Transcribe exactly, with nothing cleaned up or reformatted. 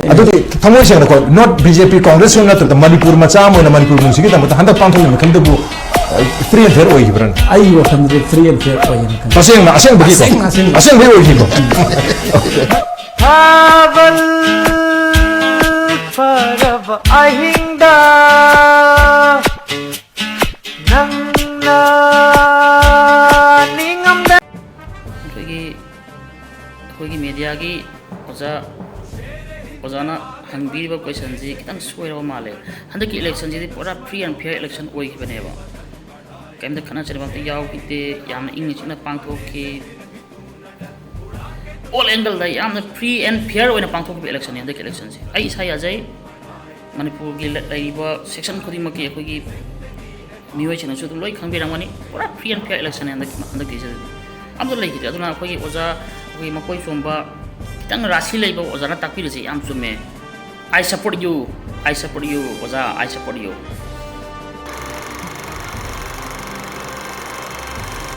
ꯑꯗꯨꯗꯤ ꯊꯃꯣꯏ ꯁꯦꯡꯅꯀꯣ, not B J P, Congress ꯁꯨ ꯅꯠꯇ꯭ꯔꯒ ꯃꯅꯤꯄꯨꯔ ꯃꯆꯥ ꯑꯃ ꯑꯣꯏꯅ ꯃꯅꯤꯄꯨꯔꯒꯤ ꯃꯤꯅꯨꯡꯁꯤꯒꯤꯗꯃꯛꯇ ꯍꯟꯗꯛ ꯄꯥꯡꯊꯣꯛꯂꯤꯕ ꯃꯤꯈꯜꯗꯨꯕꯨ free and fair ꯑꯣꯏꯈꯤꯕ꯭ꯔꯥ? ꯑꯩꯒꯤ ꯋꯥꯈꯜꯗꯗꯤ free and fair ꯑꯣꯏꯌꯦꯅ ꯈꯜꯂꯤ꯫ ꯇꯁꯦꯡꯅ ꯑꯁꯦꯡꯕꯒꯤꯀꯣ? ꯑꯁꯦꯡ- ꯑꯁꯦꯡꯕ꯫ ꯑꯁꯦꯡꯕꯒꯤ ꯑꯣꯏꯈꯤꯀꯣ? ꯊꯥꯕꯜ ꯐꯔꯕ ꯑꯍꯤꯡꯗ ꯅꯪꯅ ꯅꯤꯡꯉꯝꯗ ꯑꯩꯈꯣꯏꯒꯤ ꯑꯩꯈꯣꯏꯒꯤ ꯃꯦꯗꯤꯌꯥꯒꯤ ꯑꯣꯖꯥ ꯑꯣꯖꯥꯅ ꯍꯪꯕꯤꯔꯤꯕ ꯀꯣꯏꯁꯟꯁꯤ ꯈꯤꯇꯪ ꯁꯣꯏꯔꯕ ꯃꯥꯜꯂꯦ꯫ ꯍꯟꯗꯛꯀꯤ ꯏꯂꯦꯛꯁꯟꯁꯤꯗꯤ ꯄꯨꯔꯥ free and fair election ꯑꯣꯏꯈꯤꯕꯅꯦꯕ꯫ ꯀꯩꯝꯇ ꯈꯠꯅ ꯆꯩꯅꯕ ꯑꯝꯇ ꯌꯥꯎꯈꯤꯗꯦ꯫ ꯌꯥꯝꯅ ꯏꯪꯅ ꯆꯤꯛꯅ ꯄꯥꯡꯊꯣꯛꯈꯤ꯫ All angle ꯗ ꯌꯥꯝꯅ free and fair ꯑꯣꯏꯅ ꯄꯥꯡꯊꯣꯛꯈꯤꯕ election ꯅꯤ ꯍꯟꯗꯛꯀꯤ election ꯁꯦ꯫ ꯑꯩ ꯏꯁꯥ ꯌꯥꯖꯩ꯫ ꯃꯅꯤꯄꯨꯔꯒꯤ ꯂꯩ- ꯂꯩꯔꯤꯕ section ꯈꯨꯗꯤꯡꯃꯛꯀꯤ ꯑꯩꯈꯣꯏꯒꯤ ꯃꯤꯑꯣꯏꯁꯤꯡꯅꯁꯨ ꯑꯗꯨꯝ ꯂꯣꯏ ꯈꯪꯕꯤꯔꯝꯒꯅꯤ꯫ ꯄꯨꯔꯥ free and fair election ꯅꯤ ꯍꯟꯗꯛ ꯍꯟꯗꯛꯀꯤꯁꯦ꯫ ꯑꯝꯇ ꯂꯩꯈꯤꯗ꯭ꯔꯦ꯫ ꯑꯗꯨꯅ ꯑꯩꯈꯣꯏꯒꯤ ꯑꯣꯖꯥ, ꯑꯩꯈꯣꯏꯒꯤ ꯃꯀꯣꯏ ꯆꯣꯝꯕ, ꯈꯤꯇꯪ ꯔꯥꯁꯤ ꯂꯩꯕ ꯑꯣꯖꯥꯅ ꯇꯥꯛꯄꯤꯔꯤꯁꯦ ꯌꯥꯝ ꯆꯨꯝꯃꯦ꯫ I support you, I support you, ꯑꯣꯖꯥ, I support you꯫